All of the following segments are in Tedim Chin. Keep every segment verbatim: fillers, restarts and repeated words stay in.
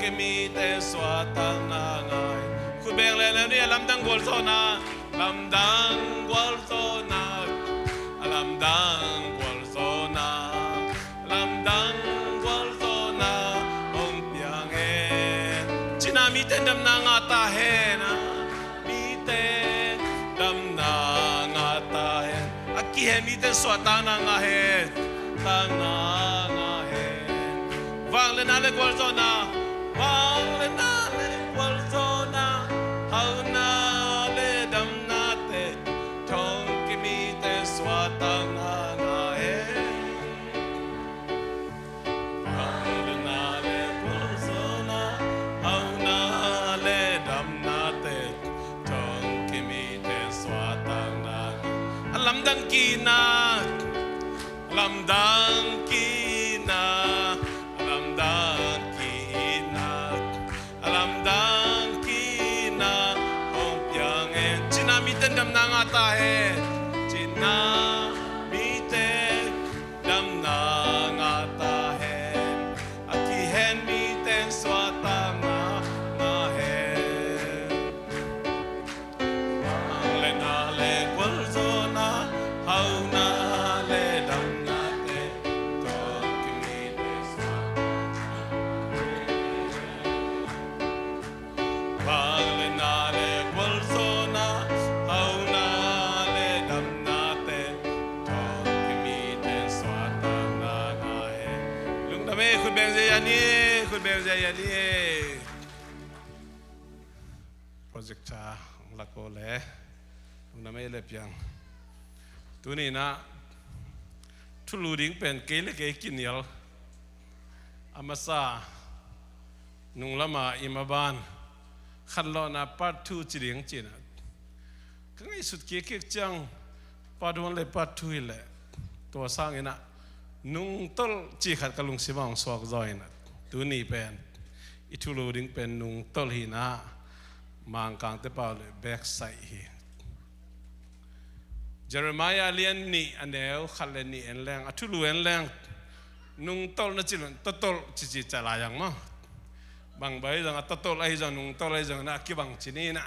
Kei mite suahtakna ngah hen. Khut beng leuleu ni. A lamdang gualzawhna, lamdang gualzawhna, a lamdang gualzawhna, a lamdang gualzawhna hong piang hen. Cina mite damna ngah ta hen. Mite damna ngah ta hen. A kihen mite suahtakna ngah hen. Takna ngah hen. Vangliatna le gualzawhna, vangliatna le gualzawhna, hauna le damnate thong kei mite suahtakna ngah hen. Vangliatna le gualzawhna, hauna le damnate thong kei mite suahtakna ngah hen. A lamdang kihna, a lamdang kihna, a lamdang kihna, a lamdang kihna hong piang hen. Cina mite damna ngah ta hen. Cina mite damna ngah ta hen. A kihen mite suahtakna ngah hen. Vangliatna le gualzawhna, hauna le damnate thong kei mite suahtakna ngah hen. Vangliatna le gualzawhna, hauna le damnate thong kei mite suahtakna ngah hen. Lungdam ei. Khut beng ziahziah ni. Khut beng ziahziah ni. Projector hong lak o le. Lungdam ei le piang. Tuni in ah thulu ding pen kei le kei kinial. A masa nung lama i maban khanlawhna part two ci ding ci-in ah ka ngaihsut kikkik ciang part one le part two hi leh tua sangin ah nungtolh cih khat ka lungsim ah hong suak zaw in ah tuni pen i thulu ding pen nungtolh hi in ah Mangkangte pau le backside hi. Jeremiah a lian nih a neu khat le nih en leng, a thulu en leng, nungtolh na ci lo in totolh cici ca lai ang maw? Bang bang ahi zong a totolh ahi zong nungtolh ahi zong na a kibang ci ni na.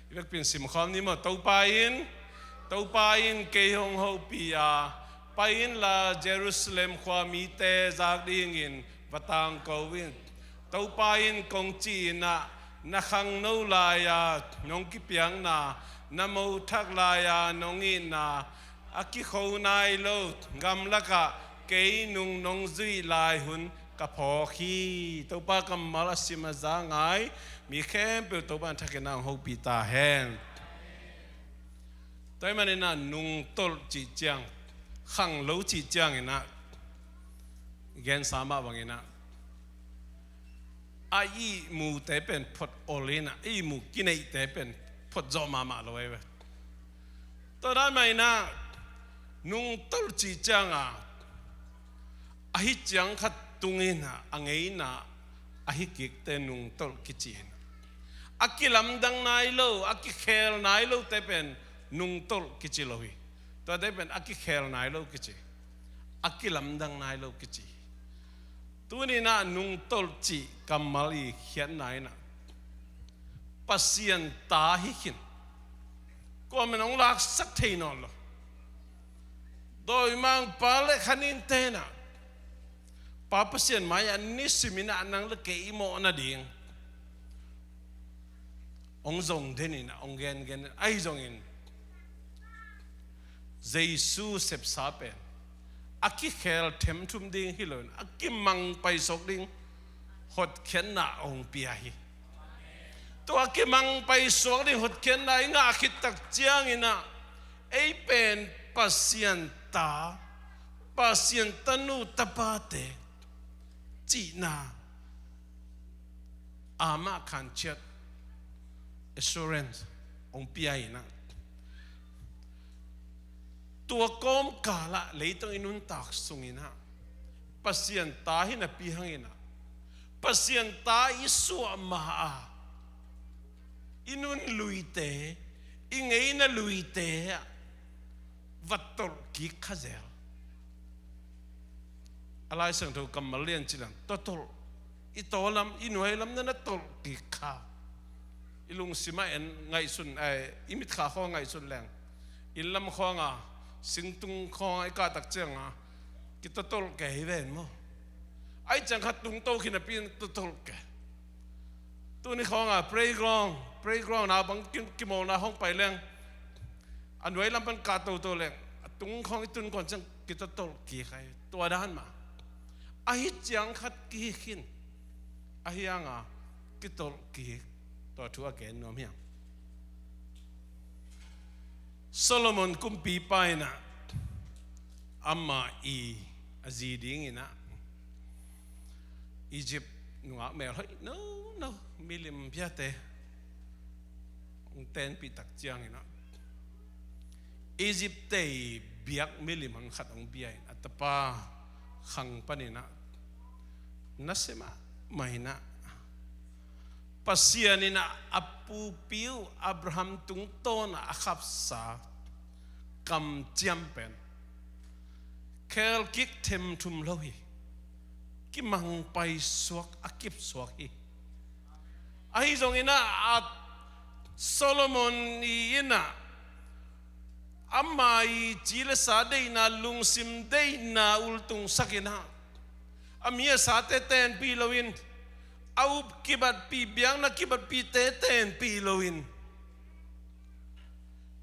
I vekpi in simkhawm ni maw? Topa in, Topa in kei hong hopih a, pai inla Jerusalem khua mite zak dingin va tangko in. Topa in kong ci in ah na khangno lai-a nong kipiakna, na mothak lai-a nong itna a kikho nai lo gamlakah kei nung nong zuih lai hun ka phawk hi. Topa kammal a sim a za ngai mi khempeuh Topa in thak in ah hong hopih ta hen. Tua ahih manin ah nungtolh cih ciang, khanglo cih ciangin ah gensa mah bangin ah a ihmute pen phot ol in ah a ihmu kineihte pen phot zawh mahmah lo ahi ve. Tua dan mah in ah nungtolh cih ciangah ahi ciang khat tungin ah a ngeina ahi kikte nungtolh kici in ah a kilamdang nai lo, a kikhel nai lote pen nungtolh kici lo hi. Tuate pen a kikhel nai lo kici, a kilamdang nai lo kici. Tuni in ah nungtolh cih kammal i khiatna in ah Pasian ta hi khin, kuaman hong laksak thei nawn lo. Dawimangpa le khaninte in ah Pa Pasian mai-ah nisim in ah nang le kei i mawh nading hong zong den in ah hong gengen ahi zongin Jesu sepsa pen a kikhel themthum ding hi lo in a kimang paisuak ding hotkhiatna hong pia hi. Tua a kimang paisuak ding hotkhiatna i ngah khit tak ciangin ah ei pen Pasian ta, Pasian tanu tapate cihna amah khanciat assurance hong pia in ah tua kawmkal ah leitung i nuntak sungin ah Pasian ta hi napi hangin ah Pasian ta i suah ma-a i nun luite, i ngeina luite ah va tolh kik kha zel. A Lai Siangtho kammal lian ci leng totolh I taw lam, i nuai lam na na tolh kik kha. I lungsim ah en ngaihsun, eh, i mitkha khawng ngaihsun leng, inn lam khawng a, singtung khawng a i kah tak ciang a, kitotolh kei hi ven maw. Ai ciang khat tungto khin a pi na totolh kei. Tuni khawng a playground, playground a bang ki-, kimawlna hong pai leng, a nuai lam pan kah toto leng, a tung khawng i tun kuan ciang kitotolh kik hi. Tua dan mah. Ahi ciang khat kihi khin. Ahi hang a kitolh kik. Tua thu a gen nuam hiam. Solomon kumpipa in ah amah i a zi ding in ah Egypt nungak melhoih nono, milim biate hong tenpih tak ciang in ah Egypt te i biak milim hong khat hong bia in a tapa khang pan in ah nasia mahmah in ah Pasian in ah a pupi uh Abraham tungtawn ah a khapsa kamciam pen khelkik themthum lo hi. Kimangpai suak, a kip suak hi. Ahi zongin ah, a Solomon i in ah ama i ci le sa deihna, lungsim deihna ultungsak in ah a mi a sate tenpih loin, a up kibatpih, biakna kibatpihte tenpih loin,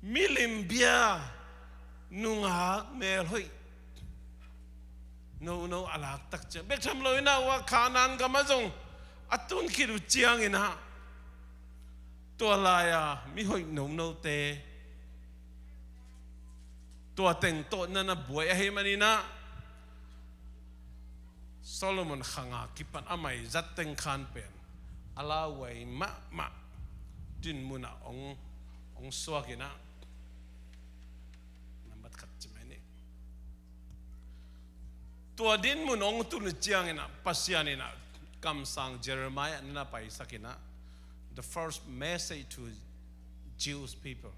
milim bia, nungak melhoih nono a lak tak ciang, bek tham lo in ah ua Kanaan gam ah zong a tun khit uh ciangin ah tua lai-a mi hoih nonote tua teng tawh na na buai ahih manin ah Solomon khang a kipan amah i zat teng khan pen a lauhuai mahmah dinmun ah hong, hong suak in ah nambat khat ci mai ni. Tua dinmun hong tun ciangin ah Pasian in ah kamsang Jeremiah na na paisak in ah the first message to Jewish people,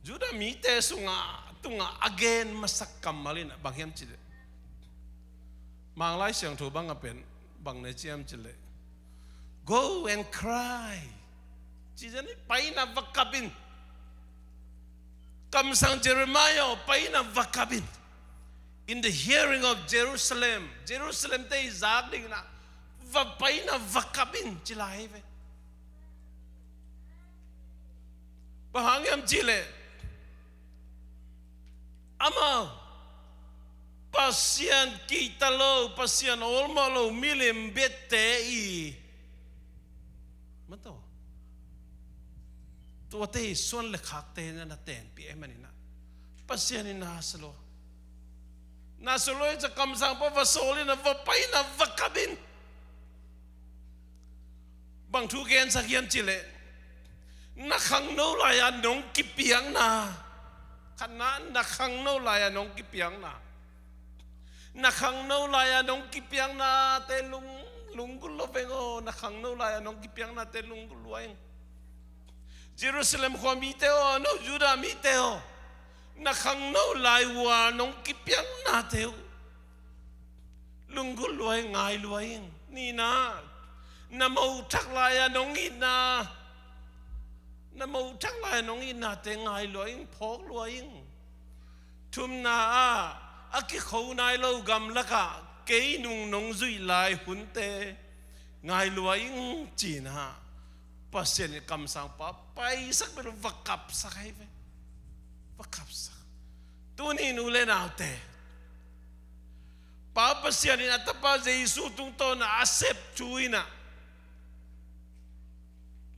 Judah mite sungah, tungah a gen masak kammal in ah bang hiam cih leh, Manglai Siangtho bang a pen bang na ci hiam cih leh, "Go and cry." Ci zen in, pai in ah va kap in. Kamsang Jeremiah aw, pai in ah va kap in. In the hearing of Jerusalem, Jerusalem te i zak ding in ah va pai in ah va kap in ci lai hi ve. Bang hang hiam cih leh amau Pasian kihta lo, Pasian awlmawh lo milim biate i, mataw, tuate i suan le khakte na na tenpih ahih manin ah Pasian in na sa lo. Na sa lo i ca kamsang pa va sawl in ah va pai in ah va kap in. Bang thu gensak hiam cih leh, na khangno lai-a nong kipiakna, khatna, na khangno lai-a nong kipiakna, na khangno lai-a nong kipiaknate lung, lunggulh lo veng aw, na khangno lai-a nong kipiaknate lunggulh lua ing. Jerusalem khua mite aw, no Judah mite aw, na khangno lai ua nong kipiaknate uh lunggulh lua ing, ngai lua ing. Nihna, na mothak lai-a nong itna, na mothak lai-a nong itnate ngai lua ing, phawk lua ing. Thumna ah, a kikho nai lo gamlakah kei nung nong zuih lai hunte ngai lua ing, ci-in ah Pasian in kamsangpa paisak bel va kapsak ahi ve. Va kapsak. Tuni in u le naute, Pa Pasian in a Tapa Jesu tungtawn a a sep thu in ah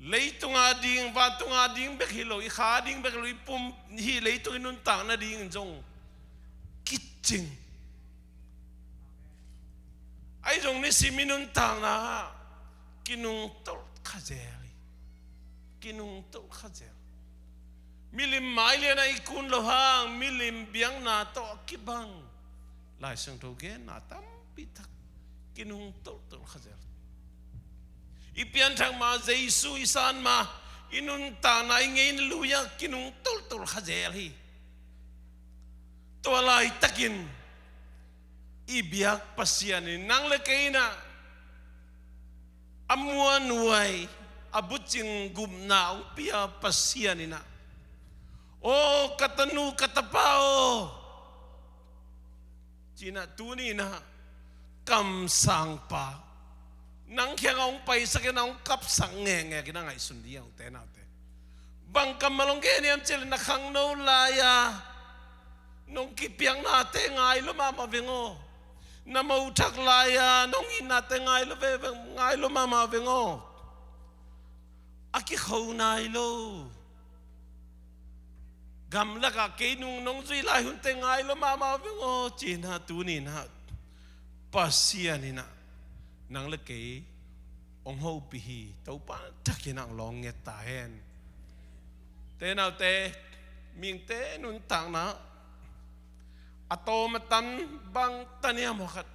leitung a ding, vantung a ding bek hi lo, i kha a ding bek hi lo, i pum, hih leitung i nuntakna ding in zong kicing. Ahi zong nisim i nuntakna ah kinungtolh kha zel hi. Kinungtolh kha zel. Milim mailian ah i kun loh hang, milim biakna tawh a kibang Lai Siangtho genna tampi tak kinungtolhtolh kha zel. I pianthak ma, Jesu i san ma, i nuntakna, i ngeina lui-ah kinungtolhtolh kha zel hi. Tua laitakin i biak Pasian in nang le kei in ah muanhuai, a bucing gupna hong pia Pasian in ah, "Aw ka tanu, ka tapa aw," ci-in ah, tuni in ah kamsangpa nang kiangah hong paisak in ah, hong kapsak ngekngek in ah ngaihsun ding hi hang, u te nau te. Bang kammal hong gen hiam cih leh, na khangno lai-a nong kipiaknate ngai lua mahmah veng aw. Na mothak lai-a nong itnate ngai lua ve, ngai lua mahmah veng aw. A kikho nai lo, gamlakah kei nung nong zuih lai hunte ngai lua mahmah veng aw, ci-in ah, tuni in ah Pasian in ah nang le kei hong hopih hi. Topa thakin ah hong lawng nget ta hen. Te nau te, mihingte nuntakna a tawm a tan bang tan hiam, aw khat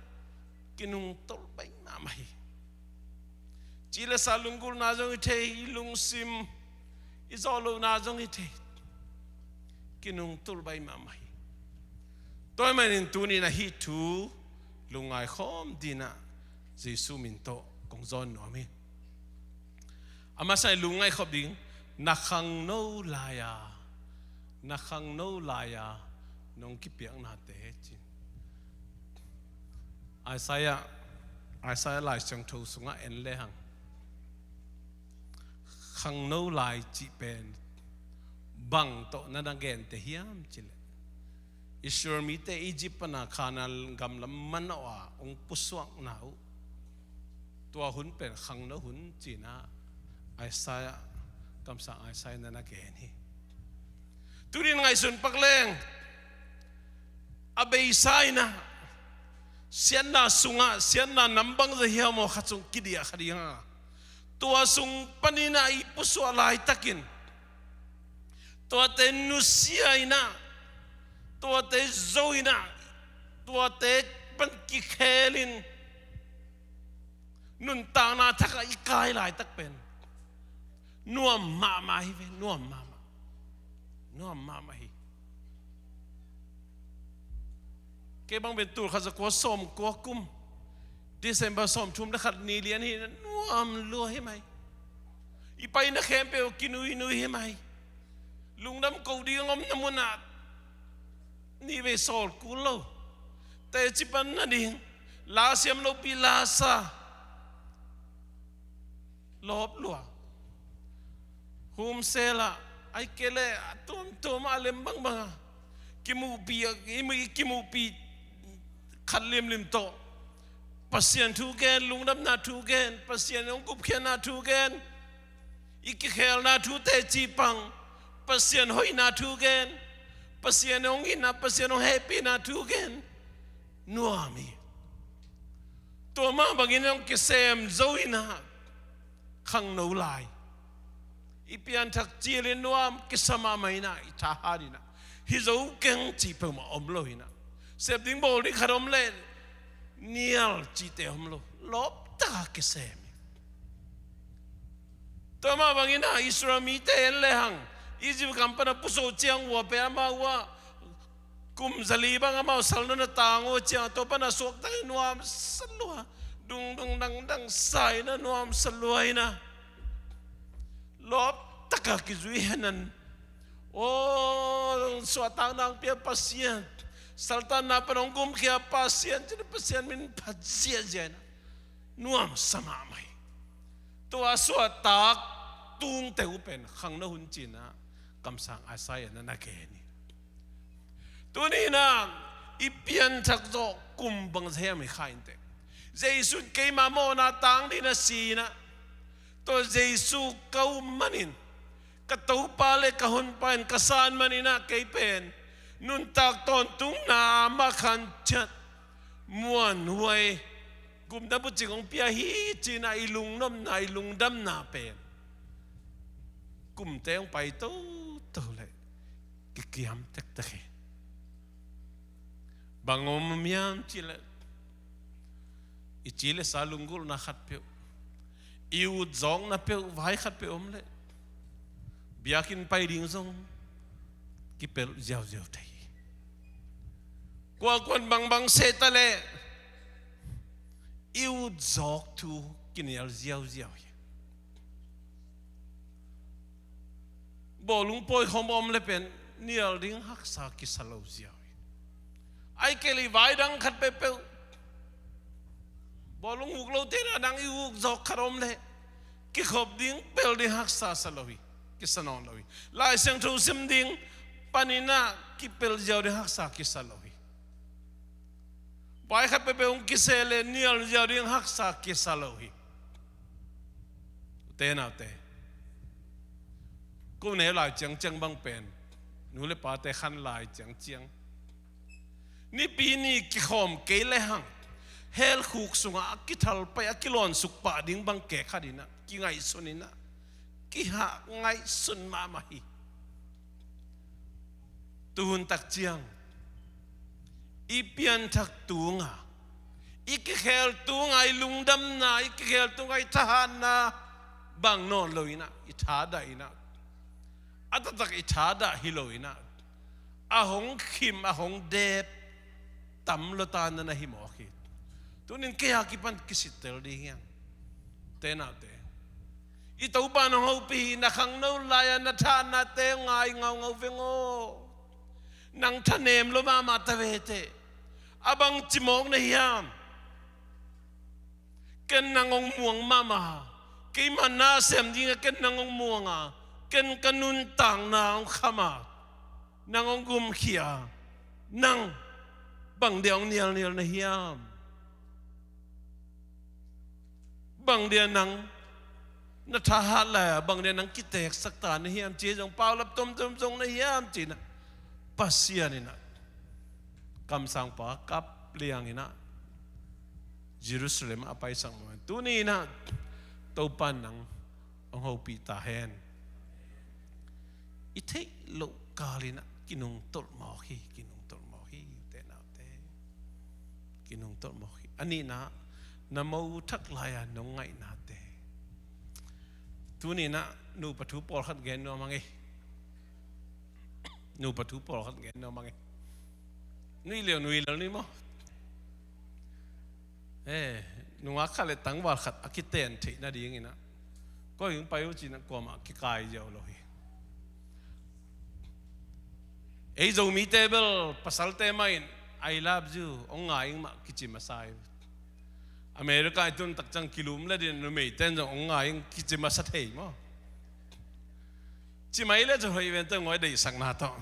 kinungtolh baih mahmah hi. Ci le sa lunggulhna zong hi thei, i lungsim i zawh lohna zong hi thei, kinungtolh baih mahmah hi. Tua ahih manin tuni in ah hih thu lungngai khawm ding in ah Jesu min tawh kong zawn nuam hi. A masa in lungngai khop ding, na khangno lai-a, na khangno lai-a nong kipiaknate, ci-in. Isaiah, Isaiah Lai Siangtho sungah en lehang, khangno lai cih pen bang tawh na na gente hiam cih leh, Israel mite Egypt pana Kanaan gam lam manawh a hong pusuakna uh, tua hun pen khangno hun ci-in ah Isaiah, kamsang Isaiah in ah na gen hi. Tuni in ngaihsun pak leng, a beisa in ah siatna sungah, siatna nam bangzah hiam aw khat sung kidiah kha ding a, tua sung panin ah i pusuah laitakin, tuate nusia in ah, tuate zo in ah, tuate pan kikhelin nuntakna thakah i kai laitak pen nuam mahmah hi ve, nuam mahmah. Nuam mahmah hi. Kei bang pen tul khat za kua sawm kua kum, December sawm thum le khat ni lian hi, nuam lua hi mai. I paina khempeuh kinuinui hi mai. Lungdam ko ding a omna munah nih vei sawl kul lo. Teci pan nading, la siam lopi la sa, lawp lua. Home cell ah, ahih kei leh a tuamtuam a lem bangbang a kimuhpih, i kimuhpih khat limlim tawh Pasian thu gen, lungdamna thu gen, Pasian hong gupkhiatna thu gen, i kikhelna thu teci pang, Pasian hoihna thu gen, Pasian hong itna, Pasian hong hehpihna thu gen. Nuam hi. Tua mah bangin hong kisem zo in ah khangno lai, i pianthak cilin nuam kisa mahmah in ah, i thahat in ah, hi zo keng cih peuhmah om lo in ah, sep ding bawl ding khat om leh nial cihte om lo, lawptak a kisem hi. Tua mah bangin ah Israel mite en lehang, Egypt gam pan a pusuah ciang uh ah pen amau uh ah kum zali bang amau salna na tang uh ciang, tua pan a suakta in nuamsa lua, dungdung dangdang sa in ah nuamsa lua in ah, lawptak a kizui hen an. Aw, suahtakna hong pia Pasian, saltanna pan hong gumkhia Pasian, ci-in Pasian min phat ziahziah in ah, nuamsa mahmah hi. Tua suahtak tungte uh pen khangno hun ci-in ah kamsang Isaiah in ah na gen hi. Tuni in ah i pianthak zawh kum bangzah hiam i kha inteh. Jesu in keima mawhna tang dingin a si in ah, tua Jesu ka up manin, ka Topa le ka Honpa in ka san manin ah kei pen nuntak tawntungna ah mah khan ciat muanhuai, gupna bucing hong pia hi ci-in ah i lungnopna, i lungdamna pen kumte hong pai toto leh kikiam tektek hi. Bang om hiam cih leh, i ci le sa lunggulhna khatpeuh, i ut zawkna peuh vai khatpeuh om leh, biakinn pai ding zong kipelh ziauziau thei hi. Kuakuan bangbang seh ta leh i ut zawk thu kinial ziauziau hi. Bawlung pawi khawm om le pen nial ding haksa kisa lo ziau hi. Ai kei leh vai dang khat peuhpeuh, bawlung uk lo tena dang i uk zawk khat om leh kikhop ding, pel ding haksa sa lo hi. Kisa nawn lo hi. Lai Siangtho sim ding panin ah kipel ziau ding haksa kisa lo hi. Vai khat peuhpeuh hong kiseh leh nial ziau ding haksa kisa lo hi. Ute naute, ko neu lai ciangciang bang pen nu le pate khan lai ciangciang, Nipi ni kikhawm kei le hang, hell khuk sungah a kithalpai, a kilawnsuk pah ding bang kei khat in ah kingaihsun in ah, kihah ngaihsun mahmah hi. Tuhun tak ciang i pianthak tunga, i kikhel tunga, i lungdamna, i kikhel tunga i thahatna bang nawn lo in ah, i thadah in ah, a taktak i thadah hi lo in ah, a hong khim, a hong dep tam lo ta na na hi mawk hi. Tunin kei a kipan kisittel ding hiam? Ute naute, i Topa nong hopih hi. Na khangno lai-a na thahatnate ngai ngaungau veng aw. Nang thanem lo mahmah ta ve teh. A bang ci mawk na hiam? Ken nang hong muang mahmah a, keimah na sem ding a ken nang hong muang a, ken ka nuntakna hong kham a, nang hong gumkhia a, nang bang dia hong nialnial na hiam? Bang dia nang na thahat lai-a, bang dia nang kiteksak ta na hiam ci hi zong, paulap tomtom zong na hiam ci-in ah, Pasian in ah kamsangpa kap liang in ah Jerusalem a paisak mawk hi. Tuni in ah Topa in nang hong hopih ta hen. I theih loh kal in ah kinungtolh mawk hi, kinungtolh mawk hi, ute naute. Kinungtolh mawk hi. A nihna, na mo thak lai-a nong ngaihnate. Tuni in ah nupa thu pawlkhat gen nuam hang ei. Nupa thu pawlkhat gen nuam hang ei. Nui leu, nui leu ni maw. Eh, nungak khat le tangval khat a kiten theih nading in ah, koi hong pai uh ci-in ah kuamah kikai ziau lo hi. Ei Zomite bel pasalte mah in "I love you" hong ngai ing mah kici masa hi. America i tun tak ciang kilum le din numeite in zong hong ngai ing kici masa thei maw. Ci mai le zong hoih ven tawh ngawi deihsakna tawh.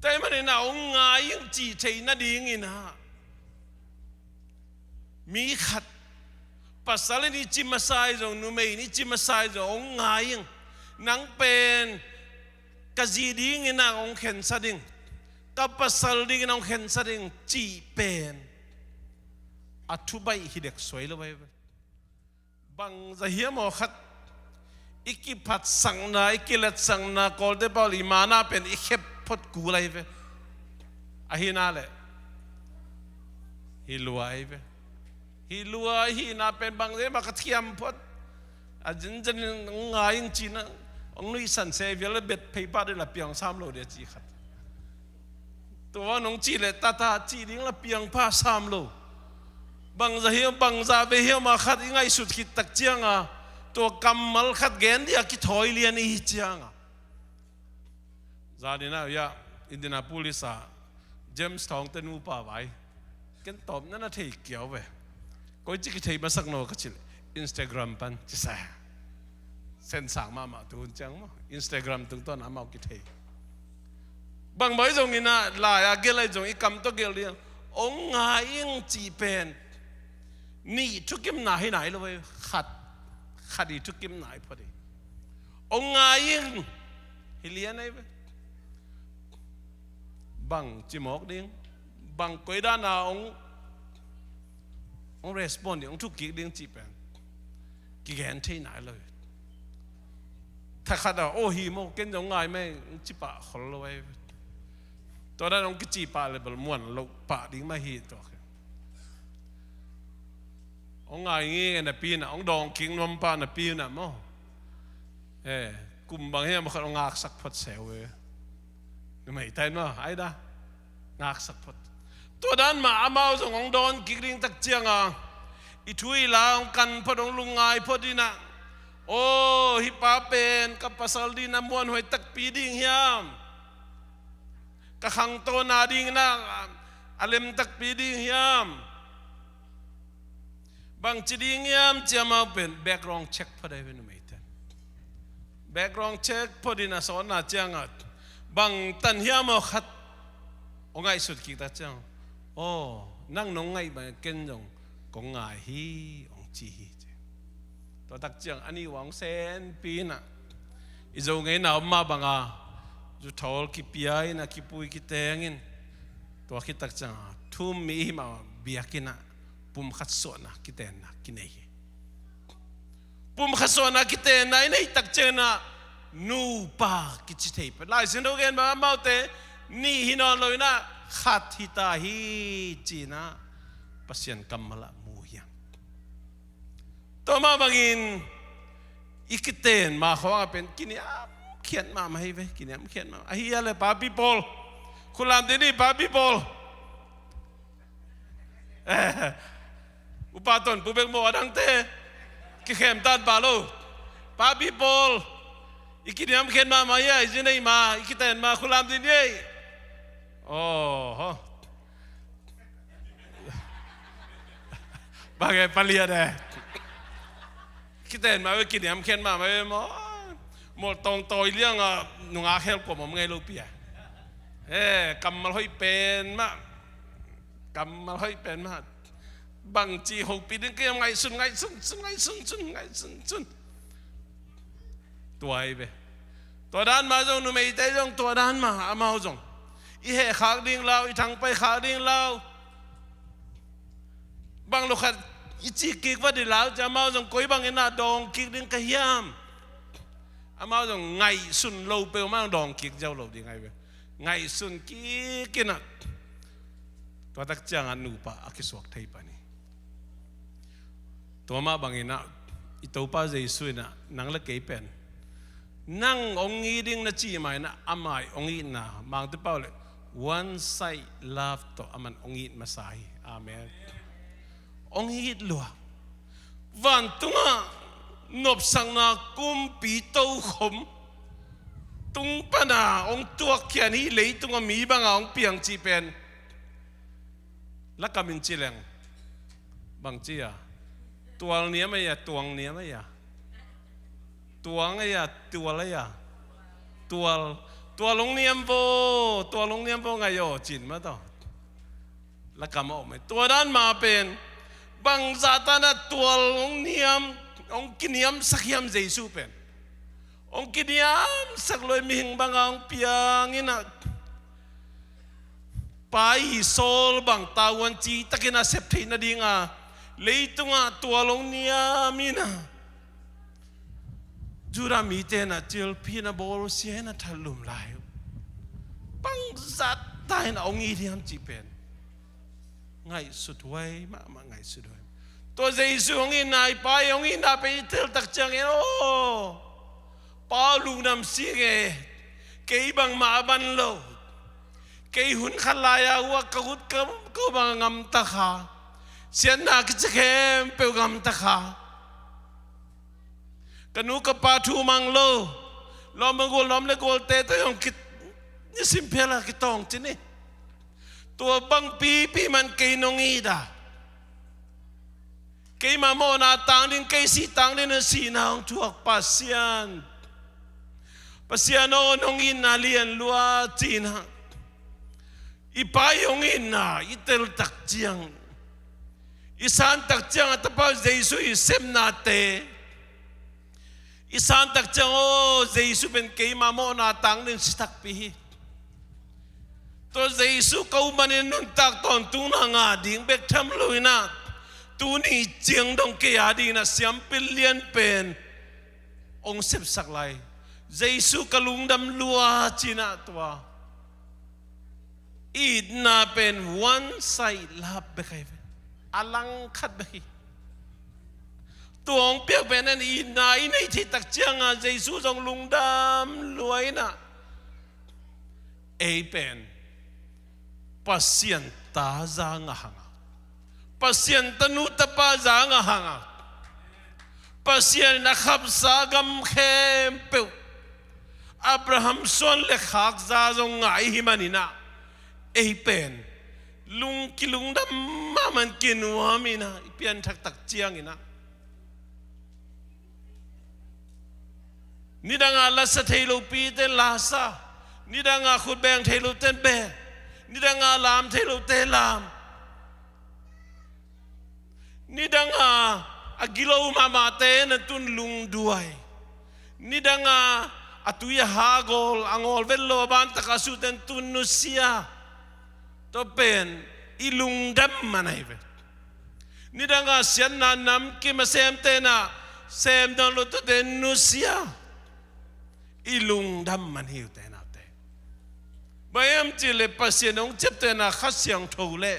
Tua ahih manin ah hong ngai ing cih theih nading in ah, mi khat, pasal in i ci masa hi zong, numei in i ci masa hi zong, hong ngai ing. Nang pen ka zi ding in ah hong khensat ing, ka pasal ding in ah hong khensat ing cih pen a thu baih hi dek suai lo ahi ve. Bangzah hiam aw khat i kiphatsakna, i kiletsakna, Kawlte pau le i mana pen i khep phot kul ahi ve. Ahih nak leh hi lua ahi ve. Hi lua ahihna pen bangzah hiam aw khat thiam phot. A zenzen in hong ngai ing ci-in ah, hong nuihsan se vial le bet phei pah ding la piang sam lo ding a ci khat. Tua nong cih leh tata cih ding la piang pah sam lo. Bangzah hiam, bangzah vei hiam aw khat i ngaihsut khit tak ciang a, tua kammal khat gen ding a kithawi lian i hi ciang a. Zan in ah, ya, Indianapolis ah James Thawngte nupa vai. Ken tawpna na thei kiau ve. Koici kithei masak no ka cih leh, Instagram pan ci sa. Sensang mahmah tu hun ciang maw. Instagram tungtawn amau kithei. Bang mai zong in ah, lai-a gelh ahi zong i kam tawh gelh ding. Hong ngai ing cih pen nih thukimna hi nai lo ve. Khat, khat i thukimna hi phot hi. Hong ngai ing hi lian ahi ve. Bang ci mawk ding, bang koi dan a hong, hong respond ding, hong thuk kik ding cih pen kigen thei nai lo hi. Thakhat a, "Aw, hi maw, ken zong ngai mai," hong ci pah khol lo ahi ve. Tua dan hong kici pah le bel muan loh pah ding mah hi tua. Hong ngai ngei napi in ah, hong dawng kik nuam pah napi in ah maw. Eh, kum bang hiam khat hong ngaksak phot se uh e. Numei ta in maw, ai da. Ngaksak phot. Tua dan mah amau zong hong dawn kik ding tak cianga, i thu i la hong kan phot, hong lungngai phot in ah, aw, hih pa pen ka pasal dingin a muanhuai takpi ding hiam? Ka khangtawna dingin ah a lem takpi ding hiam? Bangci ding hiam ci amau pen background check phot ahi ve, numeite. Background check phot in a sawtna ciangah bang tan hiam aw khat hong ngaihsut kik tak ciang, aw, nang nong ngaih bang ken zong kong ngai hi, hong ci hi ci. Tua tak ciang a nih uh hong senpi in ah, i Zo ngeina om mah banga zuthawl kipia in ah, kipui kiteng in, tua khit tak cianga thu um mi i hih mah biakinn ah pumkhat suahna kitenna kinei hi. Pumkhat suahna kitenna i neih tak ciangin ah nupa kici thei pah. Lai Siangtho gen bang amaute nih hi nawn lo in ah khat hi ta hi ci-in ah Pasian kammal ah mu hi hang. Tua mah bangin i kiten ma khawngah pen kiniam khiat mahmah hi ve, kiniam khiat mahmah. Ahi a le papi pawl, khulam ding ni papi pawl. Upa Ton, Pu Bek maw, a dangte kikhem tan pah lo. Papi pawl, i kiniam khiat mahmah hi a, i zi nei ma, i kiten ma, khulam ding ni ei. Aw, bang e palian e. Kiten mah ve, kiniam khiat mahmah ve maw. Mawltawng tawi lianga nungak khel kuam om ngei lo pi a. E, kammal hoih pen mah. Kammal hoih pen mah. Bangci hopih ding kei hiam, ngaihsun, ngaihsun, sun, ngaihsun, sun, ngaihsun, sun. Tua hi ve. Tua dan mah zong, numeite zong tua dan mah, amau zong i heh khak ding lau, i thangpai khak ding lau. Bang lo khat i cih kik vat ding lau ci, amau zong koi bangin ah dawng kik ding ka hiam? Amau zong ngaihsun lo peuhmah dawng kik ziau lo ding ahi ve. Ngaihsun kik in ah tua tak ciangah nupa a kisuak thei pan hi. Tua mah bangin ah i Topa Jesu in ah nang le kei pen, nang hong it ding na cih mah in ah amah hong itna, Mangte pau le one side love tawh aman hong it masa hi. Amen. Hong it lua. Vantungah nopsakna kumpi tokhom tung pana hong tuakkhiat, hih leitungah mi banga hong piang cih pen, lakam in ci leng bangci a, tual niam ei a, tuang niam ei a, tuang ei a, tual ei a, tual, tual hong niam vo, tual hong niam vo ngai aw cin mah tawh lakam a om ei. Tua dan mah pen bangzah tan ah tual hong niam, hong kiniamsak hiam Jesu pen? Hong kiniamsak lo ei, mihing banga hong piang in ah, Pa i sawl bang tavuan citakin a sep theih nadinga leitungah tual hong niam in ah, Judah mite in ah cilphih in ah bawlsia in ah thatlum lai uh. Bangzah ta in ah hong it hiam cih pen ngaihsut huai mahmah, ngaihsut huai. Tua Jesu hong itna, i Pa i hong itna pen i tel tak ciangin, aw, Pa aw, lungdam sing e, kei bangmah a ban lo. Kei hun khat lai-a uak ka ut ka, ko bang a gamta kha, siatna kici khempeuh gamta kha, ka nu ka pa thu mang lo, lawm le gual, lawm le gualte tawh zong ki, nisim phial a kitawng ci ni. Tua bang pipi man kei nong it a, keima mawhna tang ding, kei sih tang ding na sihna hong thuak Pasian. Pasian aw, nong itna lian lua cihna. I Pa i hong itna i tel tak ciang, i san tak ciang a Tapa Jesu i sepnate i san tak ciang, aw, Jesu pen keima mawhna tang ding si takpi hi. Tua Jesu ka umanin nuntak tawntungna ngah ding bek tham lo in ah, tuni ciang dong kei a dingin a siampi lian pen hong sepsak lai. Jesu ka lungdam lua cihna, tua itna pen one side love bek ahi ve. A langkhat bek hi. Tua hong piak pen en, itna i neih theih tak cianga Jesu zong lungdam lua in ah, ei pen Pasian ta za ngah hang a, Pasian tanu tapa za ngah hang a, Pasian in a khapsa gam khempeuh Abraham suan le khak za zong ngah i hih manin ah, ei pen lung kilungdam mahmah in kinuam in ah, i pianthak tak ciangin ah, nidang a lasa thei lopi ten lasa, nidang a khut beng thei lo ten beng, nidang a lam thei lo te lam, nidang a a gilo mahmahte na tun lungduai, nidang a a tui a ha gawl a ngawl vet lo a ban tak a su ten tun nusia. Tua pen i lungdam man ahi ve. Nidang a siatna namkim a semte na sem nawn lo tua ten nusia. I lungdam man hi uh te naute. Bang hiam cih leh Pasian hong ciaptehna Kha Siangtho le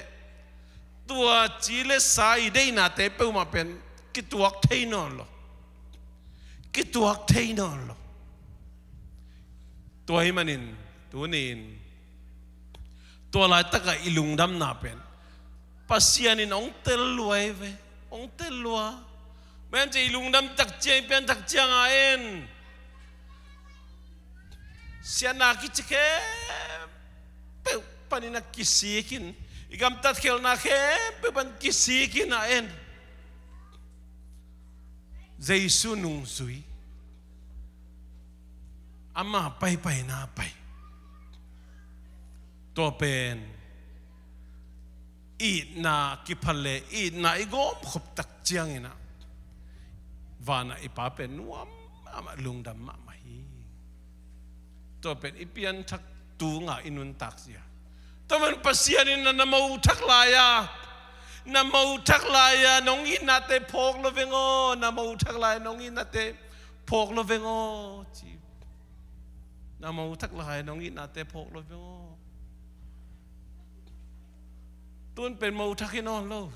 tua ci le sa i deihnate peuhmah pen kituak thei nawn lo. Kituak thei nawn lo. Tua hih manin tuni-in tua laitakah i lungdamna pen Pasian in hong tel lua hi ve. Hong tel lua. Bang hiam cih leh i lungdam tak ciang, i pian tak ciang a en, siatna kici khempeuh panin a kisik in, i gamtat khialhna khempeuh pan kisik in a en, Jesu nungzui, ama paipaina pai. Tua pen itna kiphal le itna i gawmkhop tak ciangin ah, vanah i Pa pen nuam mahmah, lungdam mahmah hi. Tua pen i pianthak tunga i nuntak zia. Tua man Pasian in na, na mothak lai-a, na mothak lai-a nong itnate phawk lo veng aw, na mothak lai-a nong itnate phawk lo veng aw, ci. Na mothak lai-a nong itnate phawk lo veng aw. Tun pen mothak hi nawn lo.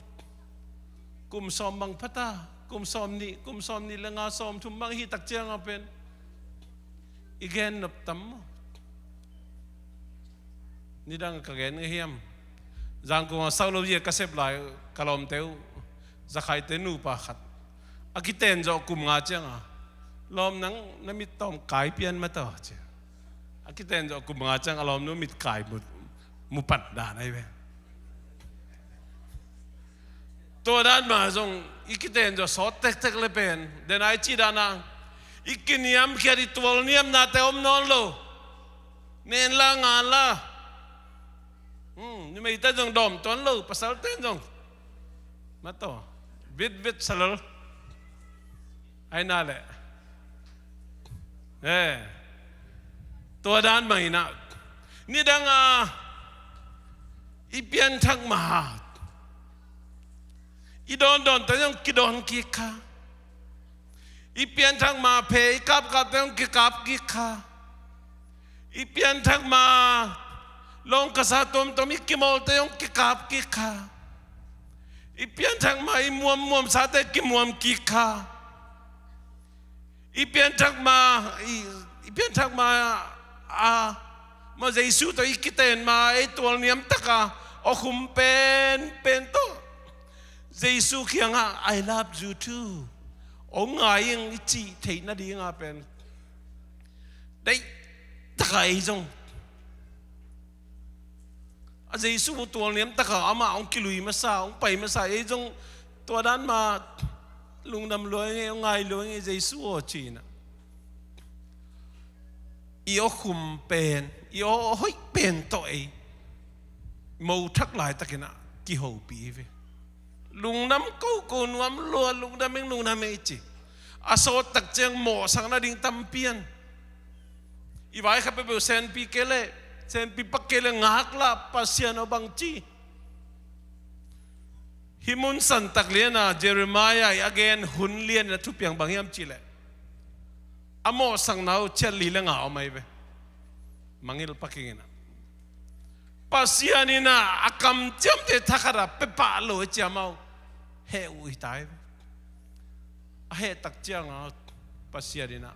Kum sawm bang phata, kum sawm nih, kum sawm nih le nga, sawm thum bang hi tak cianga pen i gen nop tam maw? Nidang ka gen ngei hiam? Zangkong a sau lo zia ka sep lai ka lawmte uh, Zakhaite nupa khat a kiten zawh kum nga cianga, lawm nang na mittawm kai pian mataw cia. A kiten zawh kum nga cianga lawmnu mit kai mu, mu pat dan ahi ve. Tua dan mah zong i kiten zawh sawt tektek le pen, den a i cih dan a, i kiniamkhiat i tualniamnate om nawn lo. Nen la ngan la. Hmm, numeite zong dawm tuan lo, pasalte zong mataw, vitvit salal. Aina leh, eh, tua dan mah inah, nidang a i pianthak mah, i dawndawnte zong kidawn kik kha. I pianthak ma phe i kapkapte hong kikap kik kha. I pianthak ma lawngkasa tuamtuam i kimawlte hong kikap kik kha. I pianthak ma i muammuamsate kimuam kik kha. I pianthak ma, i, i pianthak ma a, ma Jesu tawh i kiten ma ei tualniam taka awkhum penpen tawh Jesu kiangah, "I love you too. Hong ngai ing," i cih theih nadinga pen deih taka ei zong a Jesu tualniam taka amah hong kilui masa, hong pai masa, ei zong tua dan ma lungdam lua ing ei, hong ngai lua ing ei Jesu aw ci-inah. I awkhum pen, i aw hoih pen tawh ei mothak laitakinah kihopih hi ve. Lungdam koko nuam lua, lungdam ing, lungdam ing i ci. A sawt tak ciang mawhsak nading tampi an. I vai kha peuhpeuh senpi kei leh, senpi pak kei leh ngaklah Pasian aw bang ci. Hih mun santak liana Jeremiah i a gen hun lianin a thupiang bang hiam cihleh, a mawhsakna uh ciat li le nga om ahi ve. Mangil pakinginah Pasian inah a kamciamte thakhatah pepah lo a ciam uh heh uh hi ta hi ve. A heh tak cianga Pasian inah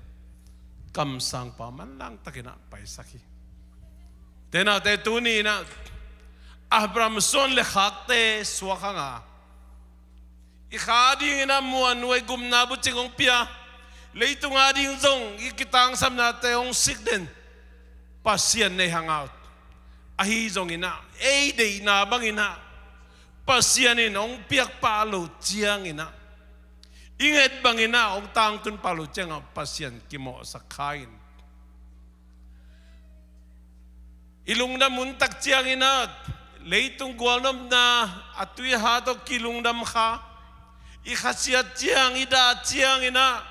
kamsangpa manlang takinah paisak hi. Tenate tuni inah Abraham suan le khakte suak hanga, i kha dingin a muanhuai gupna bucing hong pia, leitung a ding zong i kitangsapnate hong sik den Pasian nei hanga ut. Ahi zongin ah, ei deihna bangin ah, Pasian in hong piak pah lo ciangin ah, i nget bangin ah hong tangtun pah lo ciangah Pasian kimawhsak kha in, i lungdam hun tak ciangin ah, leitung gualnopna a tuiha tawh kilungdam kha, i khasiat ciang, i dah ciangin ah,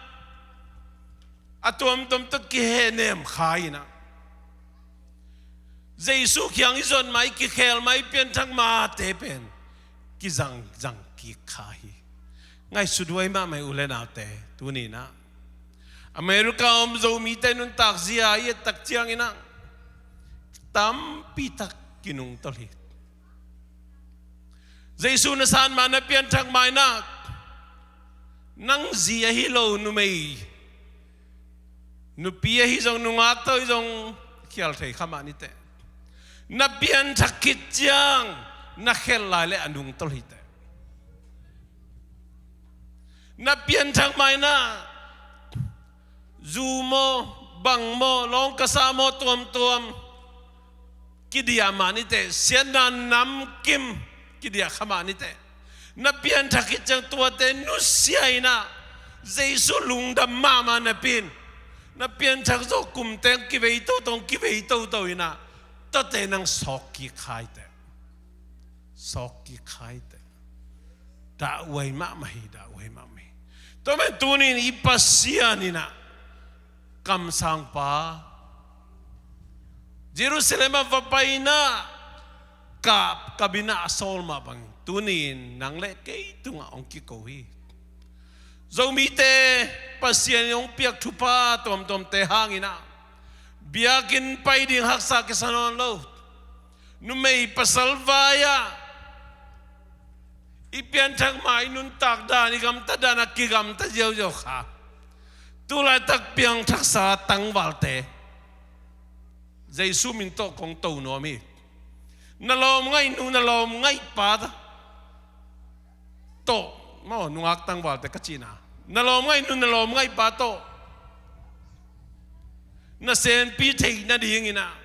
a tuamtuam tawh kihehnem kha in ah, Jesu kiang i zuat ma, i kikhel ma, i pianthak mate pen kizangzang kik kha hi. Ngaihsut huai mahmah hi u le naute. Tuni in ah, America om Zomite nuntak zia i et tak ciangin ah, tampi tak kinungtolh hi. Jesu na san ma, na pianthak ma in ah, nang zi ahi lo numei, nupi ahi zong, nungak tawh ahi zong, khial thei kha mah ni teh. Na pianthak khit ciang na khelh lai leh a nungtolh hi teh. Na pianthak ma in ah, zu maw, bang maw, lawngkasa maw, tuamtuam kidiah mah ni teh, siatna namkim kidiah kha mah ni teh. Na pianthak khit ciang tuate nusia in ah, Jesu lungdam mahmah napi in, na pianthak zawh kum teng kivei toto, kivei toto in ah, tuate nang sawk kik kha hi teh. Sawk kik kha hi teh. Dahhuai mahmah hi, dahhuai mahmah hi. Tua man tuni in i Pasian in ah, kamsangpa, Jerusalem ah va pai in ah, kap, kap in ah a sawl mah bangin, tuni in nang le kei tungah hong kiko hi. Zomite Pasian in hong piak thupha tuamtuamte hangin ah, biakinn pai ding haksa kisa nawn lo. Numei pasal vai-ah i pianthak ma, i nuntak dan, i gamtat dan a kigamta ziauziau kha. Tulaitak piangthaksa tangvalte, Jesu min tawh kong to nuam hi. Na lawmngaihnu, na lawmngaihpa tawh, maw, nungak tangvalte ka cihna, na lawmngaihnu, na lawmngaihpa tawh na senpi theih nadingin ah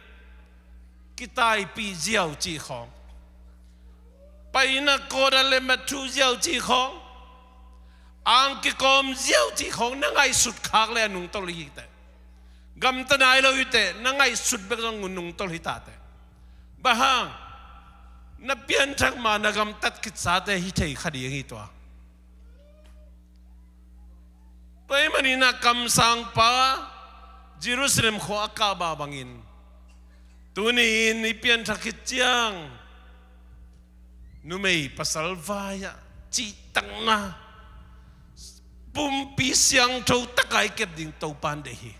kitaipih ziau cih khawng, pai in ah kawt ah lemmet thuh ziau cih khawng, ang kikawm ziau cih khawng na ngaihsut khak leh a nungtolh hi teh. Gamta nai lo hi teh, na ngaihsut bek zong nungtolh hi ta teh. Bang hang? Na pianthak ma, na gamtat khitsate hi thei kha ding hi tua. Tua ahih manin ah kamsangpa Jerusalem khua a kah mah bangin, tuni in i pianthak khit ciang, numei pasal vai-ah cihtakna, pumpi siangtho tak a i kep ding Topa'n deih hi.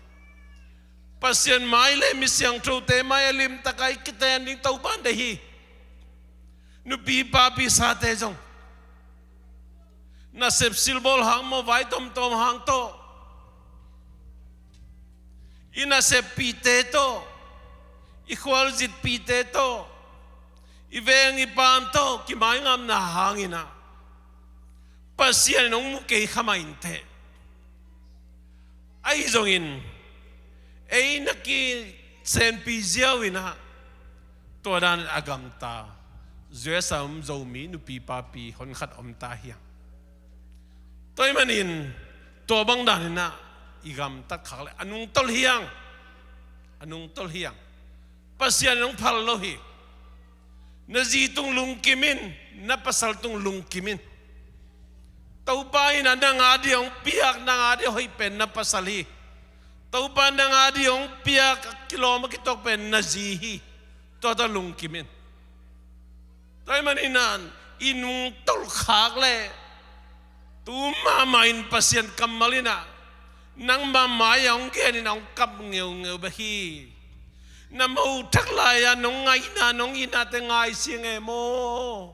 Pasian mai le mi siangthote mai a limtak a i kiten ding Topa'n deih hi. Nupi papi sate zong, nasep silbawl hang maw, vai tomtom hang tawh, i naseppihte tawh, i khualzinpihte tawh, i veng i paam tawh kimaingamna hangin ah, Pasian in hong mu kei kha mah in teh. Ahi zongin, ei na kisenpi ziau in ah, tua dan a gamta, U S A om Zomi nupi papi honkhat om ta hi hang. Tua ahih manin, tua bang dan in ah i gamtat khak leh a nungtolh hi hang. A nungtolh hi hang. Pasian in hong phal lo hi. Na zi tung lungkim in, na pasal tung lungkim in. Topa in ah nang a ding hong piak, nang a ding hoih pen na pasal hi. Topa in nang a ding hong piak, a kilawm a kituak pen na zi hi. Tua tawh lungkim in. Tua ahih manin ah i nungtolh khak leh, tu mahmah in Pasian kammal in ah, nangma mai-ah hong gen in ah hong kap ngeungeu bek hi. Na mo thak lai-a nong ngaihna, nong itnate ngai sia ngei maw,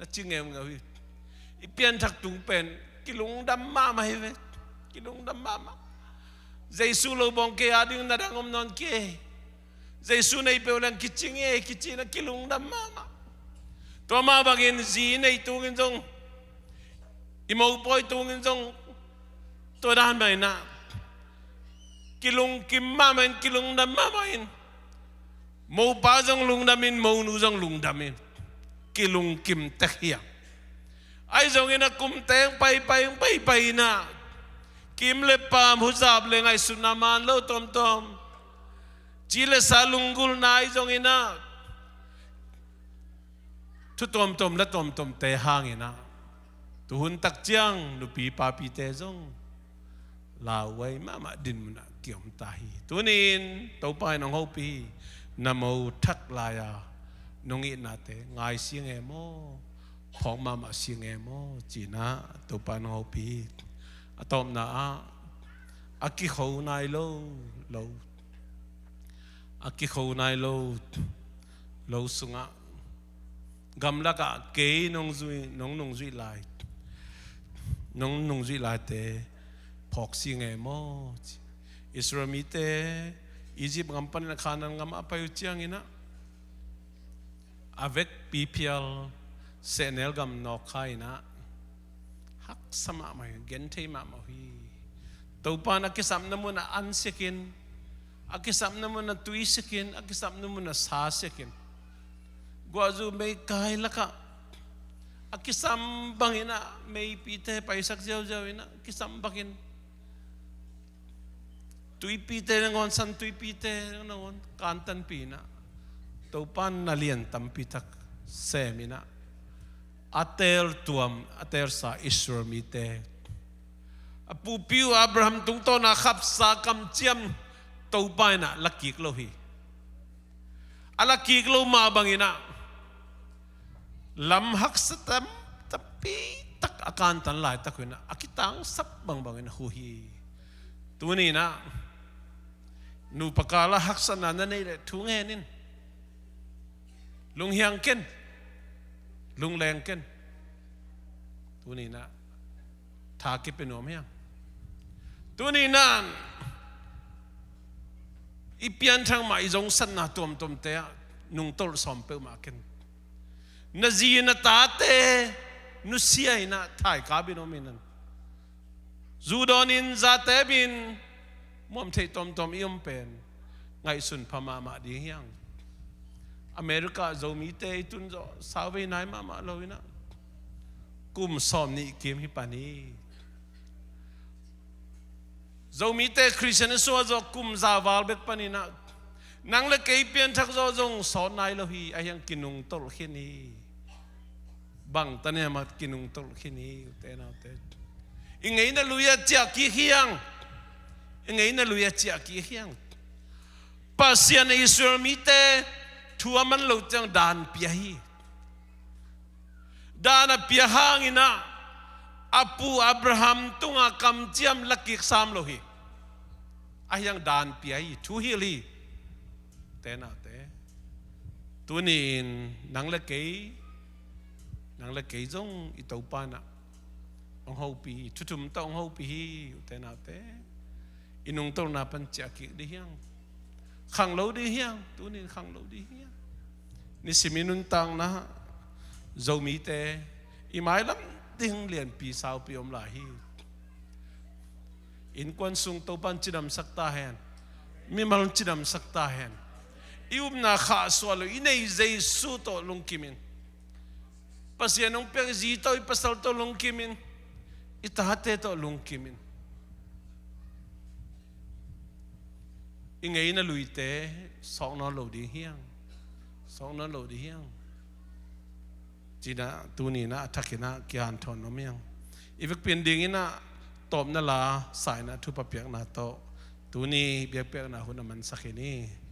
na ci ngeungeu hi. I pianthak tung pen kilungdam mahmah hi ve. Kilungdam mahmah. Jesu lo bawng kei a ding na dang om nawn kei. Jesu nei peuh leng kici ngei, kici in ah kilungdam mahmah. Tua mah bangin zi i nei tungin zong, i mopawi tungin zong, tua dan mah inah kilungkim mahmah in, kilungdam mahmah in. Mopa zong lungdam in, monu zong lungdam in, kilungkim tek hi a. Ahi zongin a kum teng paipai, paipai inah, kim le paam, huzap le ngaihsutna man lo tuamtuam, ci le sa lunggulhna ahi zongin ah, thu tuamtuam la tuamtuamte hangin ah, tuhun tak ciang nupi papite zong lauhuai mahmah dinmun ah kiom ta hi. Tuni-in Topa in hong hopih hi. Na mo thak lai-a nong itnate ngai sing e maw, phawk mahmah sing e maw, ci-in ah Topa in hong hopih hi. A tawpna ah, a kikho nai lo, lo, a kikho nai lo, lo sungah, gamlakah kei nong zui, nong nungzuih lai, nong nungzuih laite phawk sing e maw, ci. Israel mite Egypt gam panin a Kanaan gamah a pai uh ciangin ah, a vekpi phial sehnel gam nawk kha inah, haksa mahmah hi, genthei mahmah uh hi. Topa in a kisapna munah an sikin, a kisapna munah tui sikin, a kisapna munah sa sikin, guahzu meikai lakah a kisam bangin ah, meipite paisak ziauziau inah, kisam bangin tuipite nangawn, san tuipite nangawn kantanpih inah, Topa in na lian tampi tak sem inah, a teel tuam, a teelsa Israel mite, a pupi uh Abraham tungtawna khapsa kamciam, Topa inah la kik lo hi. A la kik lo mah bangin ah, lam haksa tam, tampi tak a kantan laitak uh inah, a kitangsap bangbangin a huh hi. Tuni inah, nupa kal ah haksatna na neih leh thu ngen in. Lunghiang ken, lungleng ken. Tuni inah tha kipia nuam hiang. Tuni inah i pianthak mah, i zongsatna tuamtuamte ah nungtolh sawm peuhmah ken. Na zi na tate nusia inah, thaikap in om in, zu dawnin zate bin, muam theih tuamtuam i om pen ngaihsun pha mahmah ding hiang. America Zomite i tun zawh sauvei nai mahmah lo inah, kum sawmnih kim hi pan hi. Zomite Khristian i suah zawh kum za val bek panin ah, nang le kei pianthak zawh zong sawt nai lo hi, ahi hang kinungtolh khin hi. Bang tania mah kinungtolh khin hi, ute naute. I ngeina lui ah ciah kik hiang. I ngeina lui ah ciah kik hiang. Pasian in Israel mite thu a man loh ciang daan pia hi. Daan a pia hangin ah, a pu Abraham tunga kamciam la kik sam lo hi. Ahi hang daan pia hi, thuhilh hi. Ute naute, tuni-in nang le kei, nang le kei zong i Topa in ah hong hopih hi, thu thum tawh hong hopih hi, ute naute. I nungtolhna pan ciah kik dih hiang. Khanglo dih hiang, tuni-in khanglo dih hiang. Nisim i nuntakna, Zomite i mailam ding lianpi saupi om lai hi. Innkuan sung Topa in cidamsak ta hen. Mimal in cidamsak ta hen. I upna khahsuah lo, i nei Jesu tawh lungkim in. Pasian hong piak zi tawh, i pasal tawh lungkim in. I tate tawh lungkim in. I ngeina luite sawk nawn lo ding hiang. Sawk nawn lo ding hiang. Ci-in ah tuni-in ah a thakin ah kihanthawn nuam hiang. I vekpi in dingin ah tawpna la sa-in ah thupha piakna tawh tuni biakpiakna hun a mansak hi ni.